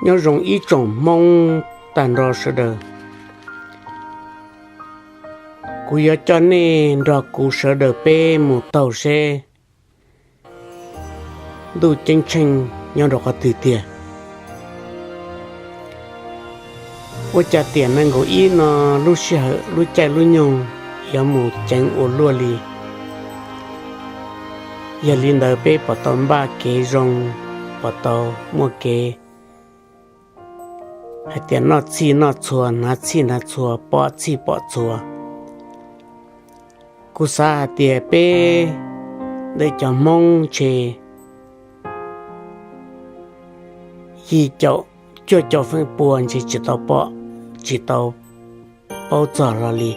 Nyob zoo ib tsoom Hmoob tag nrho sawv daws. Kuv yuav coj nej nrog kuv sawv daws peb mus taug seb ntuj ceeb tsheej nyob rau qhov twg tiag. Ua cas tiam nees nkaum ib no lub sij hawm lub caij lub nyoog yuav mus ceev ua luaj li. Yog li ntawd peb puas tau npaj kev zoo, puas tau muaj kev hais tias noj txhij noj txhua, hnav txhij hnav txhua, pom txhij pom txhua. Kuv xav hais tias peb ntawm cov Hmoob ntshe yim caum cuaj caum feem pua ntshe tsis tau pom, tsis tau paub txog hlo li.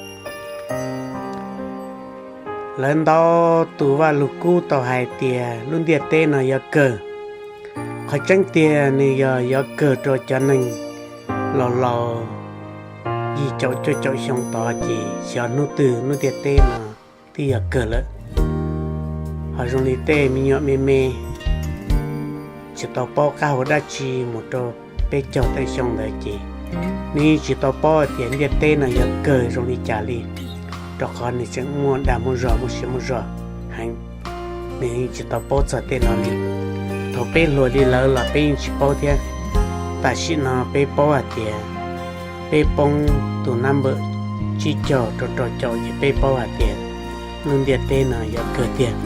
Lawv ntau tus Vaj Lug Kub tau hais tias lub ntiaj teb no yuav kawg. Qhov tseeb tiag nws yog yuav kawg rau cov neeg laus laus yim caum cuaj caum xyoo tod ces xyov hnub twg lub ntiaj teb no twb yuav kawg lawm. Ho zoo li tej me nyuam me me tsis tau paub qab hau dab tsi mus rau peb caug tej xyoo ntawd ces nws yeej tsis tau paub hais tias ntiaj teb no yuav kawg zoo li cas li, rau qhov nws tseem muaj dag muaj zog muaj siab muaj zog heev. Nws yeej tsis tau paub txog tej no li. Thaum peb hluas li lawv los peb yeej tsis paub thiab. Tam sim no peb paub hais tias peb poob tus nab npawm tsib caug rau rau caum ces peb paub hais tias lub ntiaj teb no yuav kawg tiag.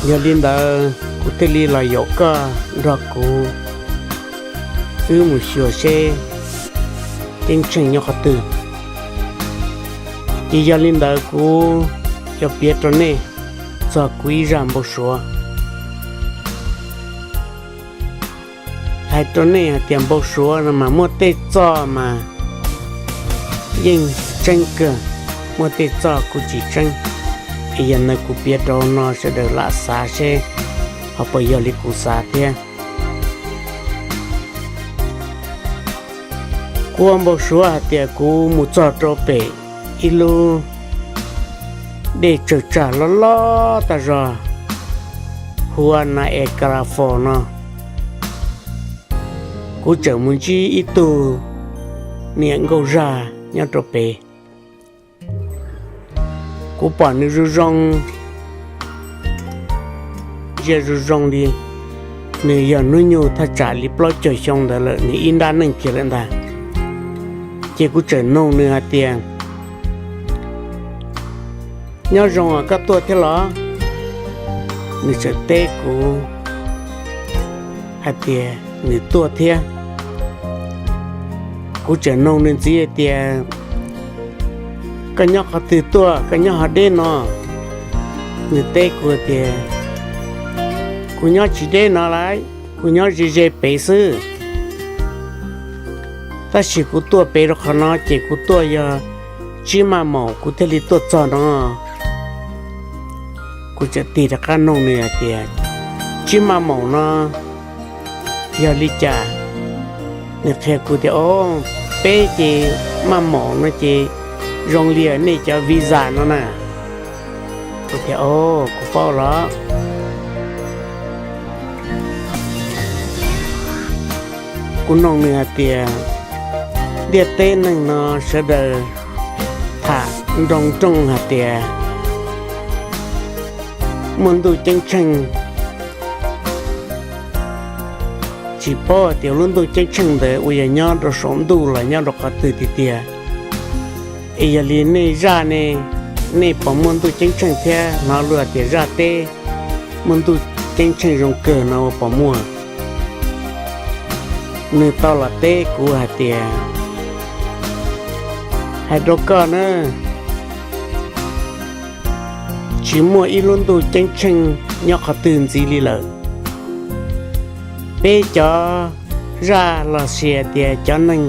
Yog li ntawd kuv thiaj li los yaum koj nrog kuv wb mus xyuas seb ceeb tsheej nyob qhov twg. Ces yog li ntawd kuv yuav piav rau nej txog kuv ib zaj npau suav. Hais rau nej hais tias npau suav no mas muaj tej txoj mas yeej tseeb kawg, muaj tej txoj kuj tsis tseeb. Es yog ntawd kuv piav rau no sawv daws lam xav seb ho puas yog li kuv xav thiab. Kuv ua npau suav hais tias kuv mus txog rau pem ib lub dej tsawg tsag loj loj tag zog hu ua Niagara Falls no. Kuv tseem mus ntsib ib tug niam nkauj zaj nyob rau pem. Kuv pom nws zoo zoo, ntsia zoo zoo li nws yog hnub nyoog thaj tsam li plaub caug xyoo ntawd lawm, nws ib nrab neej kiag lawm ntag. Ces kuv txawm noog nws hais tias, nyob zoo os, koj tuaj thiab los? Nws txawm teb kuv hais tias nws tuaj thiab. Kuv txawm noog nws ntxiv hais tias, koj nyob qhov twg tuaj, koj nyob ho deb no? Nws teb kuv tias, kuv nyob tsis deb no lauj, kuv nyob ze ze pem xwb. Tab sis kuv tuaj pem rau qhov no ces kuv tuaj yog tsib maj maum kuv thiaj li tuaj txog no. Kuv txawm tig rov qab noog nws hais tias, tsib maj maum no yog li cas? Nws qhia kuv tias, o, peb ces maj maum no ces zoo li nej cov visa no na. Kuv tias, o, kuv paub los. Kuv noog nws hais tias, ntiaj teb neeg no sawv daws tham nroo rooj hais tias muaj ntuj ceeb tsheej, tsis paub hais tias lub ntuj ceeb tsheej ntawd uas yog nyob rau saum ntuj los nyob rau qhov twg tiag tiag. Es yog li nej zaj ne, nej puas muaj ntuj ceeb tsheej thiab? Hnov luag tias zaj teb muaj ntuj ceeb tsheej zoo kawg no puas muaj? Nws tau los teb kuv hais tias, hais rau koj na, tsis muaj ib lub ntuj ceeb tsheej nyob qhov twg ntxiv li lawm. Peb cov zaj los sis tias cov neeg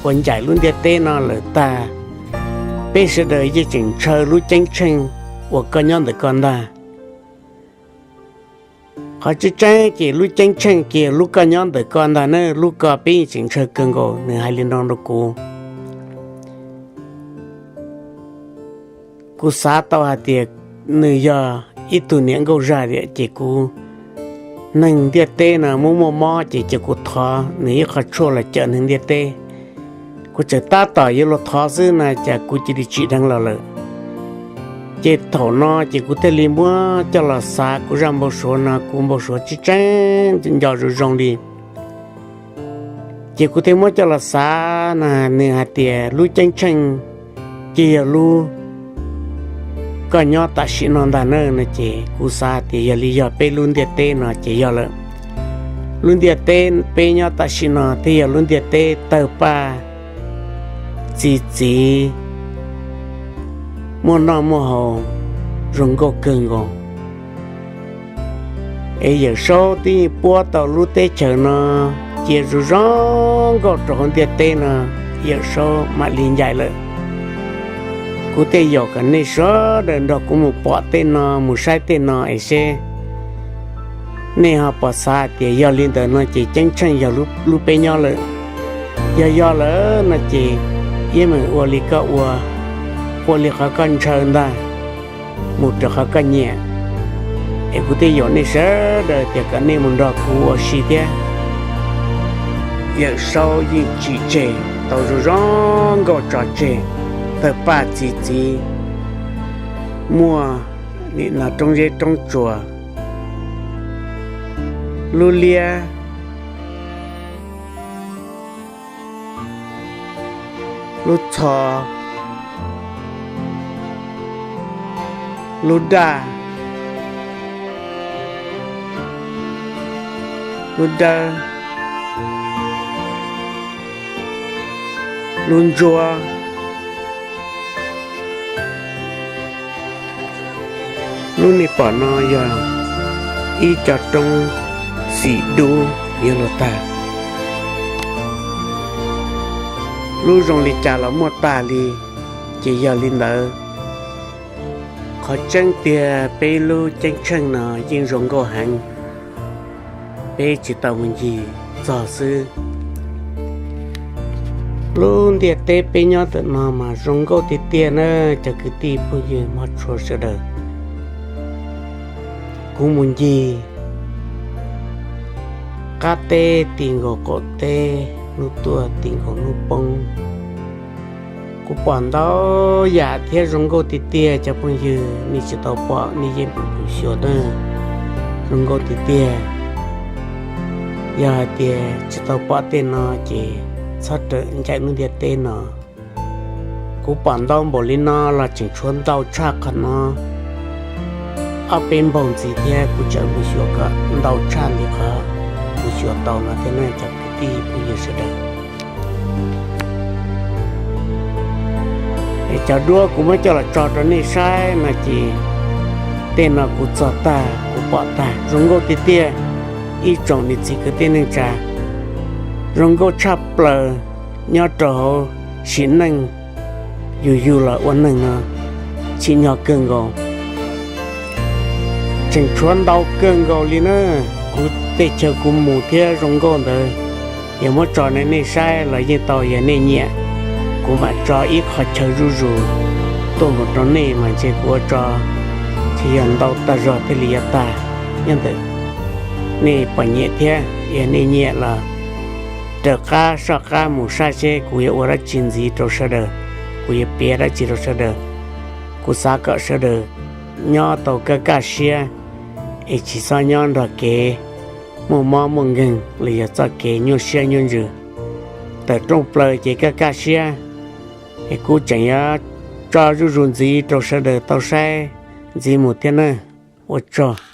uas ncaim lub ntiaj teb no lawm tag, peb sawv daws yeej tseem ntshaw lub ceeb tsheej uas koj nyob ntawm koj ntag. Qhov tseeb tseeb ces lub ceeb tsheej ces lub koj nyob ntawm koj ntag na, lub koj peb yeej tseem ntshaw kawg nkaus. Nws hais li no rau kuv. Kuv xav tau hais tias nws yog ib tug niam nkauj zaj tiag ces kuv neeg ntiaj teb no muaj muaj mob ces cia kuv thov nws ib qho tshuaj los cawm neeg ntiaj teb. Kuv tseem tab tom yuav luag thov xwb na cas kuv cia li tsim dheev los lawm. Ces thaum no ces kuv thiaj li muab coj los xav kuv zaj npau suav no, kuv npau suav tseeb tseeb nco zoo zoo li. Ces kuv thiaj muab coj los xav na, nws hais tias lub ceeb tsheej ces yog lub koj nyob tam sim no ntag na no ces kuv xav tias yog li yog peb lub ntiaj teb no ces yog lawm. Lub ntiaj teb peb nyob tam sim no thiaj yog lub ntiaj teb tawg paj txi txiv, muaj noj muaj haus, zoo nkauj kawg nkaus. Es Yawm Saub twb yeej puab tau lub teb chaws no cia zoo zoo nkauj rau hauv ntiaj teb no, Yawm Saub mam li ncaim lawm. Kuv thiaj yaum kom nej sawv daws nrog kuv mus pom tej no, mus saib tej no es seb nej ho puas xav tias yog li ntawd no ces ceeb tsheej yog lub peb nyob lawm. Yog yog lawm no ces yeej meem ua li koj ua, ua li qhov koj ntshaw ntag, mus raws qhov koj nyiam. Es kuv thiaj yaum nej sawv daws tias kom nej mus nrog kuv ua si thiab. Yawm Saub yeej tsim tseg tau zoo zoo nkauj tso tseg, tawg paj txi txiv, muaj nim no roob zeb roob tsuas, lub liab, lub txho, lub daj, lub dawb, lub ntsuab. Lub nej pom no yog ib co roob xim dub yuav luag tag. Lub zoo li cas los muaj tag li, ces yog li ntawd. Qhov tseeb tiag peb lub ceeb tsheej no yeej zoo nkauj heev, peb tsis tau mus ncig txog xwb. Lub ntiaj teb peb nyob ntawm no mas zoo nkauj tiag tiag na cov kwv tij phooj ywg hmov tshua sawv daws. Kuv mus ncig qab teb ti nkaus qaum teb, hnub tuaj ti nkaus hnub poob. Kuv pom ntau yam thiab zoo nkauj tiag tiag cov phooj ywg, nej tsis tau pom nej yeej pum xyuas na, zoo nkauj tiag tiag. Yog hais tias tsis tau pom tej no ces txhob rawm ncaim lub ntiaj teb no. Kuv pom ntau npaum li no los tseem tshuav ntau tshaj qhov no ob peb npaug ntxiv thiab, kuv tseem mus xyuas kom ntau tshaj li qhov kuv xyuas tau no thiab na cov kwv tij phooj ywg sawv daws. Es cov duab kuv muab coj los tso rau nej saib no ces tej no kuv txog tag kuv pom tag zoo nkauj tiag tiag. Ib tsoom niam txiv kwv tij neej tsa, zoo nkauj tshaj plaws nyob rau hauv sim neej yus yug los ua neeg no tsim nyog kawg nkaus. Tseem tshuav ntau kawg nkaus li na, kuv tej chaw kuv mus thiab zoo nkauj ntawd, yog muab tso nej nej saib los yeej tau, yog nej nyiam kuv mam tso ib qho chaw zuj zus tuaj mus rau nej mas ntshe kuv ua tso tsis yog ntau tag zog thiaj li yuav tag. Nyob ntawm nej pom nyiam thiab, yog nej nyiam los raws qab soj qab mus saib seb kuv yuav ua dab tsi ntxiv rau sawv daws, kuv yuav piav dab tsi rau sawv daws. Kuv xav kom sawv daws nyob tau kaj kaj siab, es tsis txhob nyob nrog kev muaj mob muaj nkeeg los yog txoj kev nyuaj siab nyuaj ntsws. Tawm rooj plaws ces kaj kaj siab, es kuv tseem yuav tso zuj zus ntxiv rau sawv daws tau saib ntxiv mus thiab nawb. Ua tsaug.